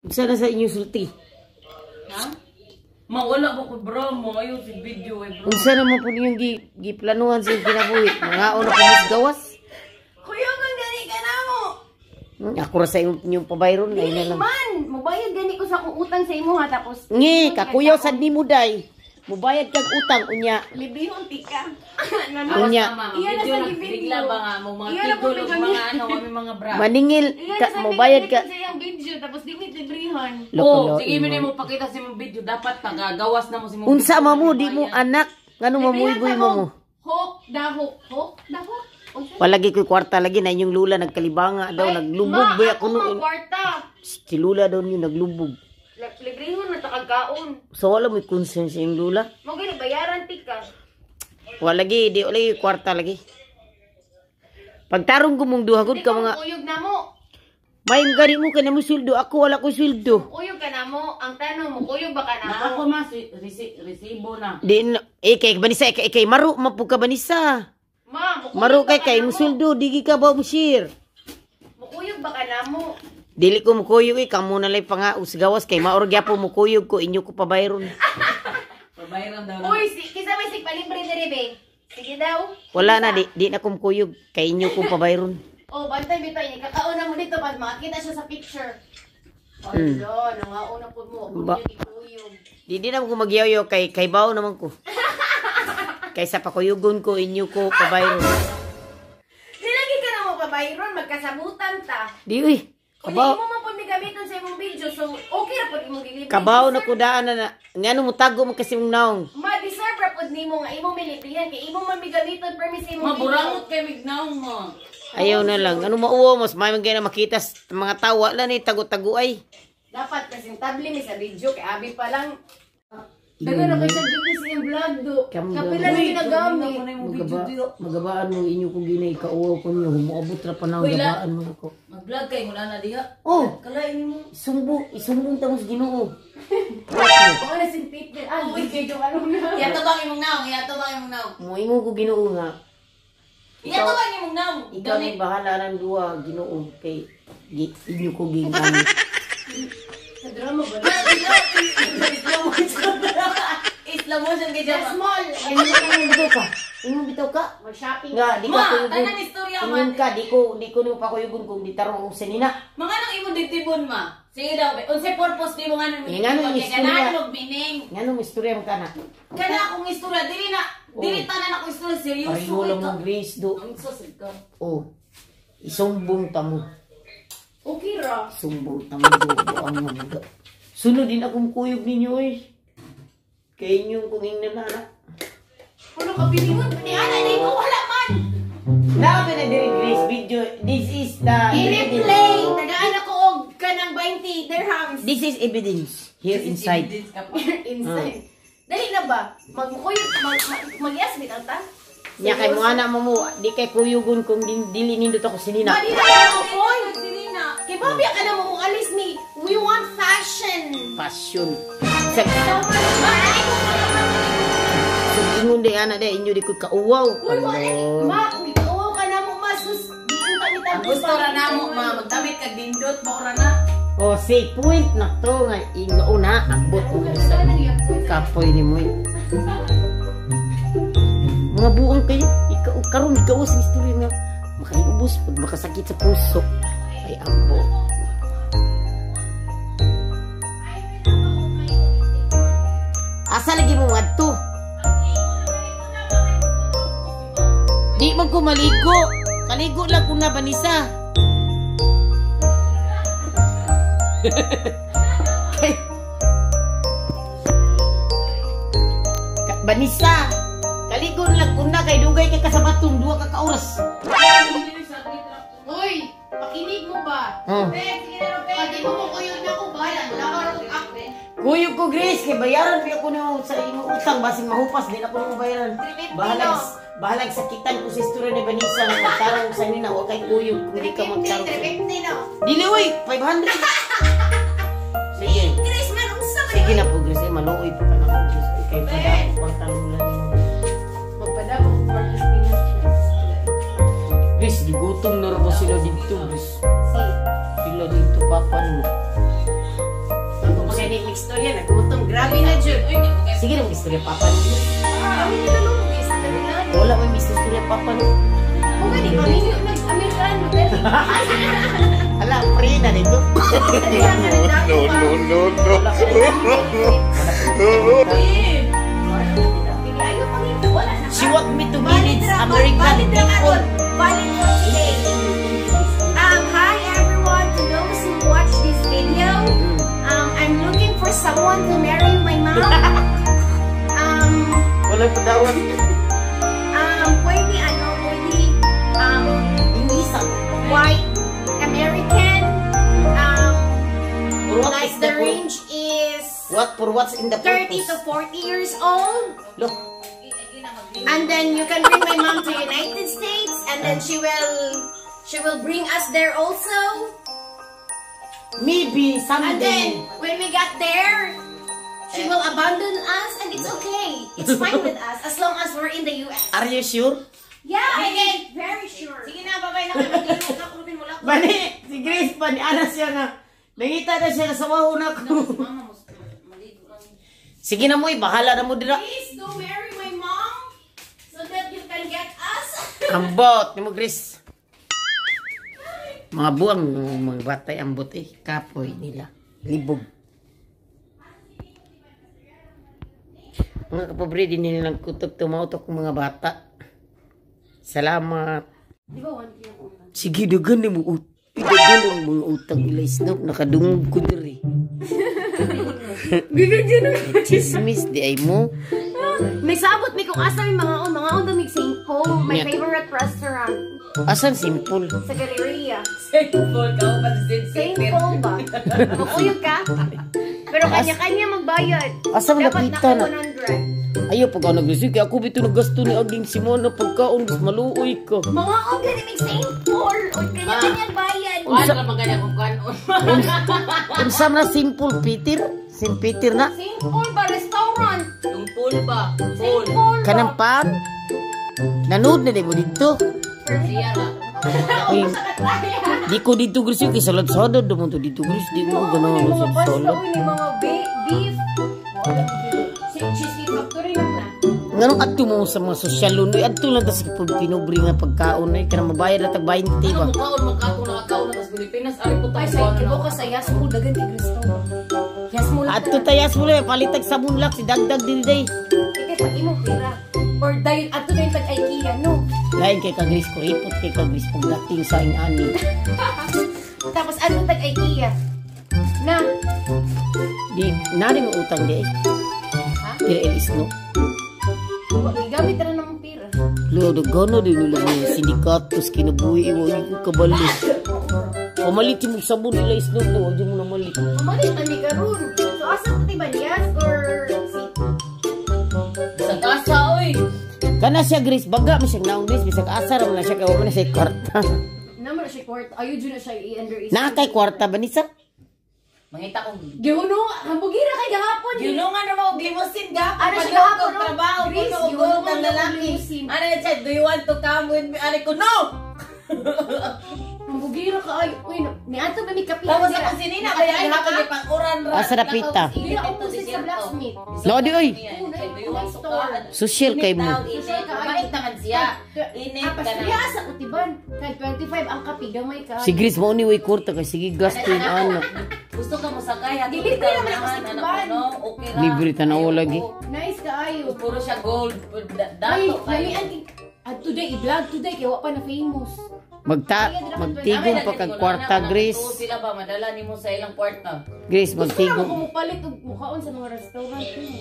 Unsa na sa inyong sulti? Ha? Ma, wala ba ko bro mo? Ayaw si video eh bro. Unsa na mo po ninyong giplanuhan sa inyong kinabuhi? Mga una ko mas gawas? Kuyogon gani ka na mo. Ako ra sa inyong pabayron ay na Dili lang. man, mubayad gani ko sa akong utang sa imo ha tapos. Ngi, kakuyaw sad nimo day. Mubayad kag utang unya. Librihon tika. Unya. Ma, Iya na video sa na video. bigla ba nga mo mga Iya na po tigol ug bigla. mga ano kami mga bra. Maningil Iya ka, na sa mubayad ka. sa iyang video tapos di mi librihon. Loko, Oh, lo, sige imo. mo pakita sa imong video dapat tagagawas na mo sa imong Unsa video, man mo di mo bayad. anak ngano mamuyboy mo mo. Hok, dahok, hok, dahok. Unsa? Walagi ko'y kwarta lagi na inyong lula nagkalibanga daw Ay, naglubog ma, ba ako kuno. ma, kwarta. Si lula daw niyo naglubog. Librihon na takagkaon. So wala mo'y concern sa inyong lula. Mo gani bayaran tika. Wala lagi, di wala lagi kwarta lagi. Pagtarong ko mong duha gud Di ka ka mga kuyog na mo. may gani mo ka na mo sweldo, ako wala ko sweldo. Kuyog ka na mo. Ang tanong mo, kuyog ba ka na Na mo? ako ma si, resibo na. Di na, eh kay banisa eh, kay, kay maru mapu ka banisa. Ma, mukuyog Maru ba kay ka kay na mo mo? sweldo di gi ka ba mo share. Mukuyog ba ka na mo? Dili ko mukuyog eh kamo na lay panga usgawas kay maor gyapon mukuyog ko inyo ko pabayron. Pabayran daw na. Uy, si, kisa may sig palibre diri be. Sige daw. Wala na di di na ko mukuyog kay inyo ko pabayron. Oh, bantay bitaw ini kakauna mo dito pag makakita siya sa picture. Ala, nangauna po mo. Ba- Kuyog, ikuyog. Di di na ko magyayo kay kay bawo naman ko. Kaysa pakuyugon ko inyo ko pabayron. Di lagi ka na mo pabayron, magkasabutan ta. Di uy. Kung Kabaw imo man pud mi gamiton sa imong video, so okay ra pud imong gilibre. kabaw na ko daan na, na ngano mo tago mo kasi mong naong. Ma-deserve ra pud nimo nga imong milibrihan kay imo man mi gamiton permi sa imong Ma video. burangot kay mignaw mo. Ayaw na lang. Ano mauwaw mas may mga na makita sa mga tawa lang ni tago-tago ay. Dapat kasing tabli mi sa video kay abi pa lang. Dagan na kay sa video sa iyang vlog do. Kapila na ginagamit. Magabaan mo inyo ko ginay kauwaw ko niyo humuabot ra pa nang Uy, la- gabaan mo ko. Mag-vlog kay muna na diha. Oh, Kalain mo. sumbo, isumbong ta mo sa Ginoo. Kung ano sin tape din. Ah, uy, kay ano na. Iyato bang imong naong? Iyato bang imong naong? Moingon ko Ginoo nga. Iyato bang imong naong? Ikaw ni bahala ng duwa Ginoo kay inyo ko gingamit. Sa drama ba? Slow motion. Slow motion kay Sa siya. small. Ingon bitaw ka. Ingon bitaw ka. Mag-shopping. Nga di ka Ma, kuyugon. tanan istorya man. Ingon ka di ko nimo pakuyugon kung di tarong og senina. Mga nang imong dibdibon ma. Sige daw, be. Unsay purpose nimo nga nang Eh, nga nang kay istorya. ganahan og meaning. Ngano mo istorya mo kana? Kana akong istorya dili na dili tanan akong istorya seryoso. Pareho lang mong Grace do. Ang sus ka. Oh. Isumbong ta mo. Okay ra. Sumbong ta mo do. Ang mga. Sunod din akong kuyog ninyo eh. Kay inyong kung ingnan na anak. Ano ka pilingon? Ni ana ni ko wala man. Labi na diri Grace video. This is the I-replay. Tagaan ako og kanang 20 dirhams. This is evidence here inside. Evidence ka pa. Inside. Dali na ba? Magmukuyog, mag-yes bitaw ta? Nya kay mo ana mo mo di kay kuyugon kung dili nindot ako sinina. Mali na ako point. Kay Bobby ka na mo alis ni. We want fashion. Passion. Sa Ma, so, ingon di ana di inyo di ko kauwaw. Uy, wala ni. Alo. Ma, kung ikaw ka na mo, ma, sus. Di ko kami Ang gusto ra namo ma magdamit kag dindot mao ra na. Oh, say point na to nga inguna abot ko sa kapoy ni mo. Mga buong kayo, ikaw karon ikaw sa istorya nga makaiubos pag makasakit sa puso. Ay ambo. Asa lagi mo ngadto? Di man ko maligo. Kaligo lang ko na banisa. Banisa. Kaligo na lang ko na kay dugay kay kasabatong duha ka ka oras. Uy, pakinig mo ba? Oh. Pag di mo mo kuyog na ko, bahala. Wala ka rin ako. Kuyog ko Grace kay bayaran bi ako nimo sa imong utang basing mahupas din ako nimo bayaran. 350 Bahalag no? bahalag sakitan ko sa istorya ni Vanessa nga pagtarong sa nina wa kay kuyog kung di ka magtarong. 350 no? Dili oy, 500. Sige. Chris, man, unsa man Sige na po Grace, eh, maluoy pa ka na po Grace. Eh, kay padako kwarta lang nimo. Magpadako, for this Pinas. Grace, gigutom na ra ba sila dito Grace? Si. Sila dito papa nimo. istorya, nagutom. Grabe na jud. Sige na, istorya papa ni. Kami ni Kalungis, dali na. Wala may miss istorya papa ni. Kung gani, paminyo nag-Amerikano. Dali. Ala, free na dito. No, no, no, no. Ayaw pangita, wala na. She want me to Valid manage ra American valid ra people. karon. Valid for today. Hi everyone, to those who watch this video. I'm looking for someone to marry my mom. Wala pa dawat. Pwede ano, pwede English ang. White American. For what Like is the the range is What for what's in the 30 purpose? to 40 years old. Look, And then you can bring my mom to United States and then she will bring us there also. Maybe And someday. then when we got there, she will abandon us and it's okay. It's fine with us as long as we're in the US. Are you sure? Yeah, I'm very sure. Sige na, babay na kayo. Maglaro ka, kurupin mo lang. Bani, si Grace pa, ni Ana siya nga. Nangita na siya, nasawaho na ako. Mama, mas maligo lang. Sige na mo, eh, bahala na mo dira. Please do marry my mom so that you can get us. Ambot, ni mo, Grace. Mga buang, mga batay, ambot eh. Kapoy nila. Libog. Mga kapobre, din nilang kutob tumautok ng mga bata. Salamat. Di ba 1K ang utang? Sige, dagan ni mo dagan ang mga utang nila isnop. Nakadungog ko diri. Chismis di ay mo. Nagsabot mi kung asa mi mga on mig St. Paul, my favorite restaurant. Asan simple? Sa Galleria. Saint Paul ka, pa si St. Paul ba? Makuyog ka? Pero kanya-kanya magbayad. Asa man Dapat napita naka na? 100. Ayaw pag ako nag kaya ako bito naggasto ni aging Simona pagkaon mas maluoy ka. Mga on gani mig St. Paul. O kanya-kanya bayad. Wala ka maganda kung kanon. Unsa man na simple Peter? St. Peter na? St. Paul ba restaurant? Yung pool ba? St. Pool. Paul ba? Kanang pan? Nanood na di mo dito. Siya na. Uy, di ko dito, Grace, kay salad salad mo to dito, Grace, di mo Oo, ganahan ni mga sa pasta, salad. uy, ni mga beef. Si Cheesecake Factory lang na. Nganong adto mo sa mga sosyalon, uy, adto lang ta sa pinubre nga pagkaon ay kanang mabayad na tag 20 ba. Ano mukaon magkaon nakakaon na sa Pilipinas ari po Ay, tayo sa kibo ka sa Yasmul, dagan kay restaurant. Yasmul. Adto tayas mo lang palitag sa bunlak si dagdag diri day. Ikay pag imong pera. Or dayon adto dayon tag IKEA, no? Lain kay ka Grace ko ipot kay ka Grace pagdating sa ing ani. Tapos adto tag IKEA. Na, Di nari mo utang di ay. Ha? Dira elis no. Gamit ra ng pera. Lo dagano din nila mga sindikatos kinabuhi iwa ko kabalo. Pamalit mo sabon nila isno no, di mo na malit. Mamalit man ni karon. So asa to ti Balias or si Sa kasa oy. Kana siya, Grace, baga man siya naong, Grace, bisag asa ra man na siya kay wa man na siya kwarta. Naman na siya kwarta. Ayo jud na siya i-under Naa kay kwarta ba ni sa? Mangita kong Gihuno, hambugira kay gahapon. You know nga naman og limousine ga. Ano siya Pag gahapon, no? trabaho ko Grace, no you og know ng nga lalaki. limousine. Ano na siya, "Do you want to come with me?" Ano ko, "No!" Hambugira ka ay. Uy, no, niadto ba mi kape? Tapos ako si Nina, kaya ay ako di pang-uran ra. Asa na pita? Dira opposite sa blacksmith. Lodi oy. Do you want to come? Social kay mo. Init, mabait naman siya. Init Ah, ka na. pasya sa kutiban. Kay 25 ang kape gamay ka. Si Grace mo ni way kwarta kay sige gasto yung ano. Gusto ka mo sakay, hatod Dili ka naman ako sa unahan, anak tiban. ko, no? Okay ra. Libre tanaw Ayaw lagi. ko. Nice kaayo. Puro siya gold. Ay, Dato kayo. lamian kay at today i-vlog today kay wa pa na famous. Magtigom pa kag kwarta, Grace. Sila ba madala nimo sa ilang kwarta? Grace, Gusto na magtigom ako mopalit og mukaon sa mga restaurant no.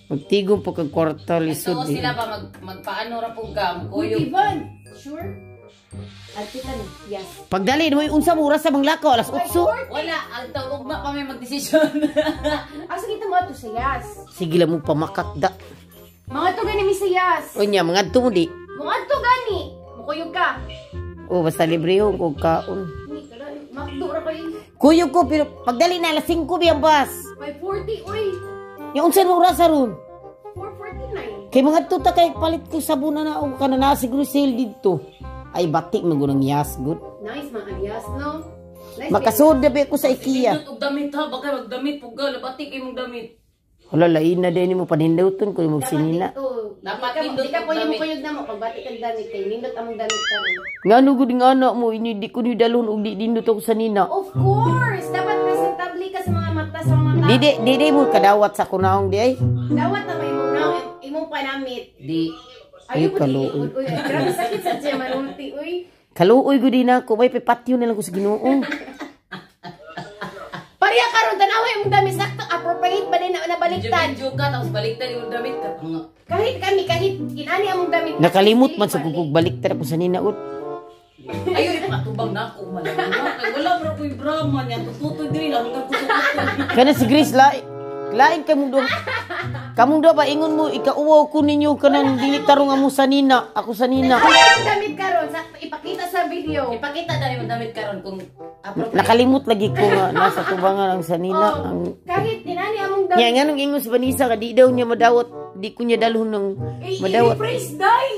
magtigom pa kag kwarta lisod. So Di. sila ba magpaano ra pug ka, Uy, mukuyog. Ivan, sure? At kita na. Yes. Pagdali mo unsa mo oras sa manglakaw alas 8. Wala, ang tawag ugma pa may magdesisyon. Asa kita mo ato sa Yas? Sige lang mo pamakakda. Mga to gani mi sa Yas. Unya mangadto mo di. Mga to gani. Mukuyog ka. Oh, basta libre ho kog kaon. Hindi ka lang. Makdo ra kayo. Kuyog ko pero pagdali na alas 5 biyang bus. 5:40 oy. Yung unsa mo oras ron? 4:49. Kay mga tuta kay palit ko sabon na na og kana na siguro sale didto. Ay batik man gunang yas good. Nice mga Yas, no? Makasud na ba ko sa IKEA. Nindot og damit ha, baka magdamit pug ka, labati kay mong damit. Wala lain na din mo paninduton ko imong sinina. Oh, Dapat di ka- nindot Di ka og po yung damit. kuyog na mo pagbati kag damit kay nindot among damit karon. Ngano gud nga anak mo inyo di ko ni dalhon og di nindot ako sa nina. Of course, dapat presentable ka sa mga mata sa mga tao. Didi didi mo kadawat sa kunaong di ay. Dawat na may imong naong imong panamit. Di. Ayaw po di. kaluoy. Uy, grabe sakit sa siya manulti, uy. Kaluoy gud din ako, bay pipatyo na lang ko sa Ginoo. Pareha karon tanawa imong damit sakto appropriate ba din na nabaliktad. Video ka tapos baliktad imong damit ka. Nga. Kahit kami kahit inani among damit. Nakalimot man sa kugug baliktad ako sa nina ut. Ayo ipatubang na ako malamang. Kay wala bro ko'y brahma niya. Tututoy diri lang hanggang kutukutoy. Kana si Grace lain lain kamong duha. Kamong duha ba ingon mo ikauwaw ko ninyo kanang dili tarong amo sa nina, ako sa nina. Ano imong damit karon sakto ipakita sa video. Ipakita na imong damit karon kung appropriate. Nakalimot lagi ko nga nasa tubangan ang sanina Oh, ang kahit inani among damit. Nya nganong ingon si Vanessa ka di daw niya madawat, di ko niya dalhon ng Eh, madawat. i-rephrase day.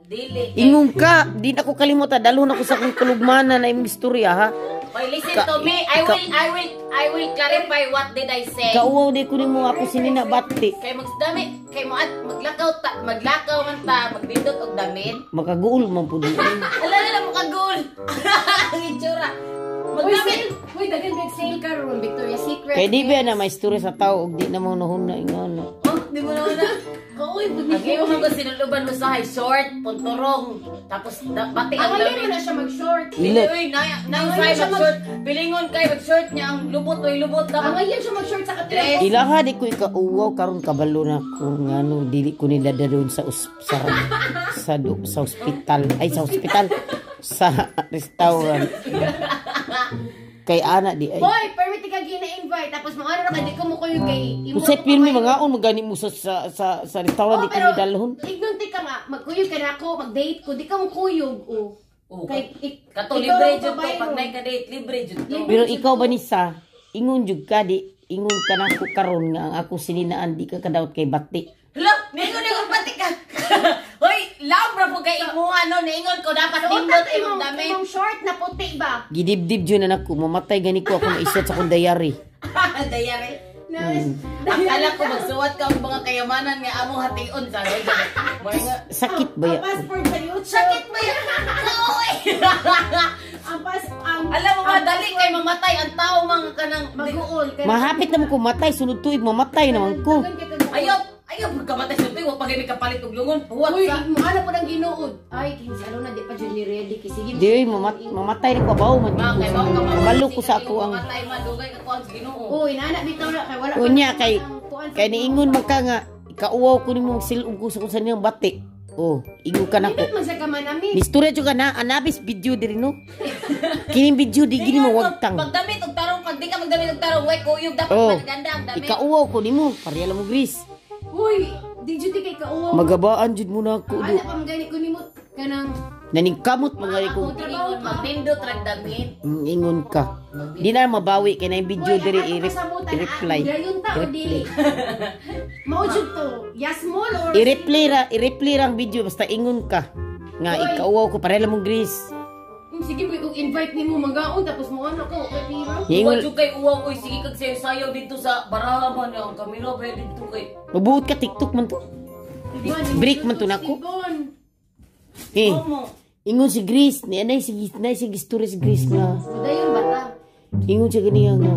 Dili. Ingon ka, di na ko kalimot ha, dalhon ako sa akong kulugmana na imong istorya ha. Oy, listen to me. I will clarify what did I say. Kauwaw di ko nimo ako sinina bati. Kay magdamit, kay mo at maglakaw ta, maglakaw man ta, magbindot og damit. Makaguol man pud ni. Ala na lang makagul. Ang itsura. Uy, Magdamit. sale. Uy, daghan kag sale karon Victoria's Secret. Kay di ba na may istorya sa tao og di na mo nahuna ingon. Oh, di mo na na. Kauy, bumigay mo ko sinuluban mo sa high short, punturong. Tapos bati ang Ang ngayon mo damit. na siya mag-short. Dili, Ilit. uy, na na Ang say ngayon siya mag-short. Pilingon kay mag-short niya ang lubot oy lubot Ang dapat. ngayon siya mag-short sa Dress. katulad. Ilaha di ko ikauwaw karon kabalo na ko ngano dili ko nila dalhon sa us, sa sa, sa ospital ay sa ospital sa restaurant. Kay ana di ay. Boy, permit ka gina-invite tapos mga ano ka di ko mo kuyog kay imo. Usay pirmi mangaon magani mo sa sa sa, sa restaurant Oh, di ko ni dalhon. Ignorante ka nga, magkuyog ka na ako, mag-date ko, di ka mo kuyog. Oh. Oh, Kay, Kato ikaw libre ang jud to babae pag ron. nay ka date libre jud to. Pero ikaw ba nisa, ingon jud ka di ingon ka na ako karon nga ang ako sininaan di ka kadawat kay bati. Hala, ningon ko pati ka. Hoy, love ra po kay imuha no, niingon ko dapat Suotan nindot to imong imong, damit. imong short na puti ba? Gidibdib jud na nako, mamatay gani ko ako maisot sa akong diary. Dayari. Na, Akala ko magsuwat ka og mga kayamanan nga among hation sa Mga Sakit ba Ang ya? passport sa YouTube. sakit ba yan? Kaoy. Ang pas, ang, Alam mo ba dali kay mamatay ang tao mga kanang Mag-uol. Mahapit naman ko matay, sunod tuig mamatay naman ko. Ayaw, ayaw pagkamatay sa tuig, wa pa gani kapalit og lungon. Huwat Uy, sa mo ano po ng Ginood. Ay, kinsi ano na di pa jud ni ready kay sige. Di oy, mamatay ni ko abaw man Ma, kay mao ka Kabalo ko sa ako ang mamatay madugay ka kuan sa Ginoo. Uy, nana bitaw na kay wala. pa Unya kay ang kuan sa kay niingon man ka nga ikauwaw ko nimo magsilog ko sa kung saan niyang bati. Oh, ingon ka nako. Nindot man sa kamanami. Nistorya jud ka na anabis video diri no. Kining video di gini mo wagtang. Pagdamit og tarong, pag di ka magdamit og tarong, way kuyog dapat Oh. maganda ang damit. Ikauwaw ko nimo, pareha lang mo Gris. Uy, di jud kay kauwaw. Magabaan jud mo na ako do. Ana pa man gani ko nimo kanang Naningkamot mga ko. Trabaho magpindot rag damit. Ingon ka. Di na mabawi kay na yung video Uy, diri ang ato kasamutan, i-reply. ah, Dayon ta o dili. Mao jud to. Yes mall or I-replay ra, i-replay ra ang video basta ingon ka. Nga Uy. ikauwaw ko pareha lang mo Gris. Sige, kung invite nimo magaon tapos mo ano ko kay pira. Ingon Uwa jud kay uwaw oy sige kag sayo-sayaw dito sa baraha man ang kamera ba dito kay. Mabuot ka TikTok man to. Break man to nako. Eh, Mo. ingon si Grace, ni anay si nay si story si Grace nga. Dayon bata. Ingon siya ganiya nga.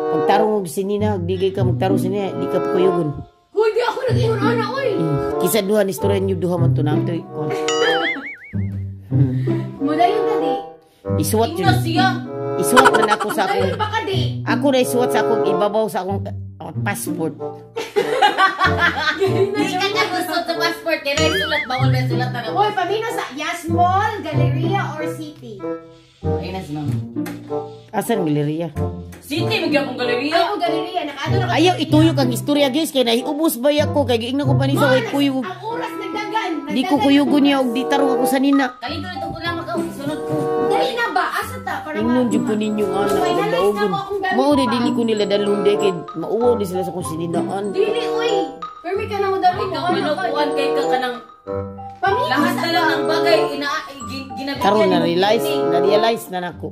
Pagtarong og sinina, digay ka magtarong sinina, di ka pakuyugon. Hoy, di ako nag-ingon ana oy. Eh, kisa duha ni istorya niyo duha man to na to. Mudayon ta di. Isuwat Ingna yun. siya. Isuwat man ako sa akong Mudayon ba ka di? ako na isuwat sa akong ibabaw sa akong passport. Di ka kagusot sa passport kay nay sulat bawal ba sulat na. Uy, pamino sa Yes Mall, Galleria, or City? Ay na si mama. Asan ang galeriya? City magyapon galeriya. Ay, oh, galeriya nakaadto na ka. Ayaw ituyok ang istorya guys kay nahiubos ba ako kay giingnan ko pa ni sa way kuyog. Ang oras nagdagan. Di ko kuyugon niya og di tarong ako sa nina. Kalito nitong kunama ka sunod ko. Dali na ba? Asa ta para Ingnon jud ko ninyo nga na Finalize na daogon. ko akong damit Mao ni pa. dili ko nila dalhon di kay mauwaw di sila sa akong sininaan. Dili oy. Permi ka na mo dali mo Ikaw ano ano ka. kuan kay ka kanang Pamino lahat sa na lang ng bagay ina ginabigyan Karon na mo realize, meaning. na realize na nako.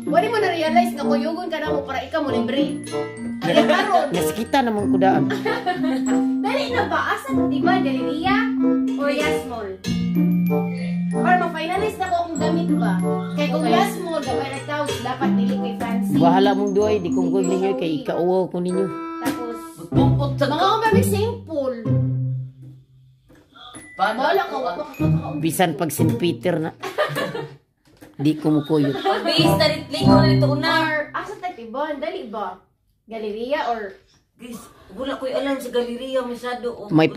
Wala mo na-realize nga kuyugon ka na mo para ikaw mo ning break. Ay, karon. Naskita naman ko daan. Dali na ba? Asa, di ba? Galleria or Yes Mall? Para ma-finalize na ko akong damit ba? Kay kung Yes Mall, gamay ra tao, dapat dili kay fancy. Bahala mong duay, di kong gud ninyo kay ikauwaw ko ninyo. Tapos, Magpumpot sa mga kumamig simple. Paano? Bahala ka, wa makakakaon. Bisan pag St. Peter na. Di ko mukuyot. Pagbihis na rin, lingo na dito una. Or, asa tayo tibon? Dali ba? Galleria or Guys, wala ko'y alam sa galeriya masyado. Oh. May